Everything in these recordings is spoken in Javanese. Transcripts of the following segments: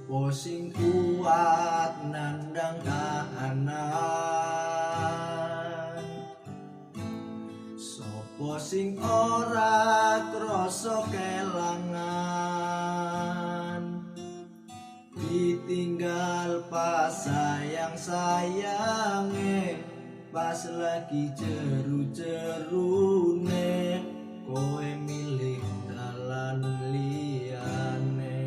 Sopo sing kuat nandang kahanan, sopo sing ora krasa kelangan, ditinggal pas sayang-sayange, pas lagi jeru-jerune, kowe milih dalan liyane.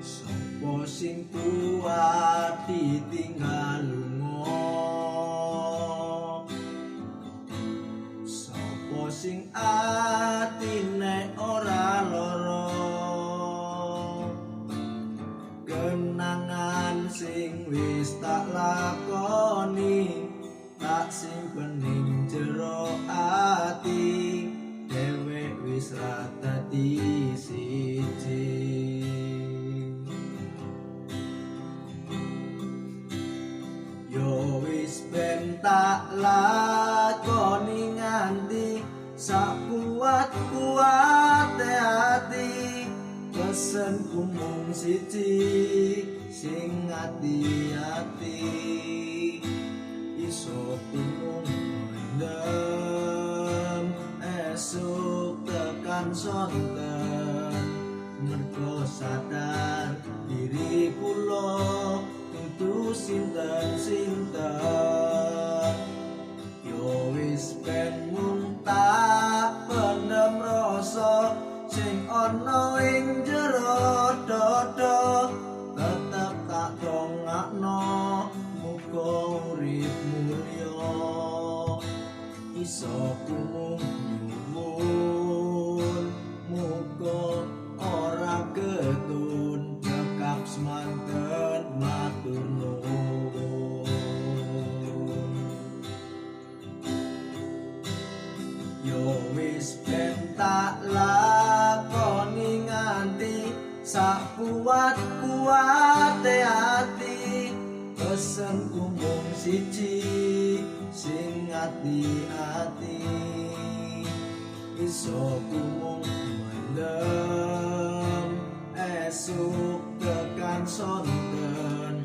Sopo sing kuat ditinggal lunga, sopo sing atine ora lara, kenangan sing wis tak lakoni tak simpen ning jero ati, dhewe wis ra dadi siji. Yo wis ben tak lakoni nganti sak kuat-kuate ati, pesenku mung siji sing ati-ati, iso mung mendem esuk tekan sonten, mergo sadar diri kula dudu sinten-sinten. Yo wis ben mung tak pendem rasa sing ana ing jero dada, tetep tak dongakno muga urip mulya, iso mung nyuwun muga ora ketun, cekap semanten matur nuwun. Yo wis ben tak lakoni nganti sak kuat-kuate ati, pesenku mung siji sing ati-ati, iso mung mendem esuk tekan sonten,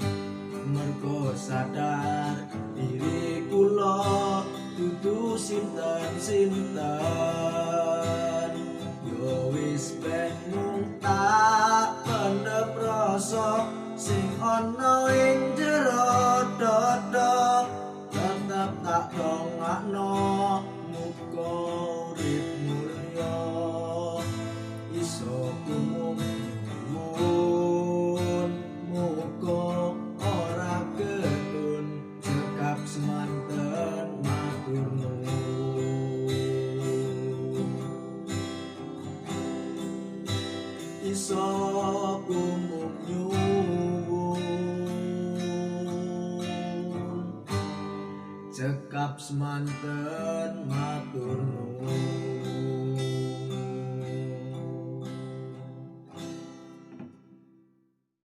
mergo sadar diri kula dudu sinten-sinten. Yo wis ben mung tak pendem rasa sing ana ing jero dada, tetep tak dongakno muga urip mulya, iso mung nyuwun muga ora ketun, cekap semanten matur nuwun. Iso mung nyuwun cekap semanten matur nuwun.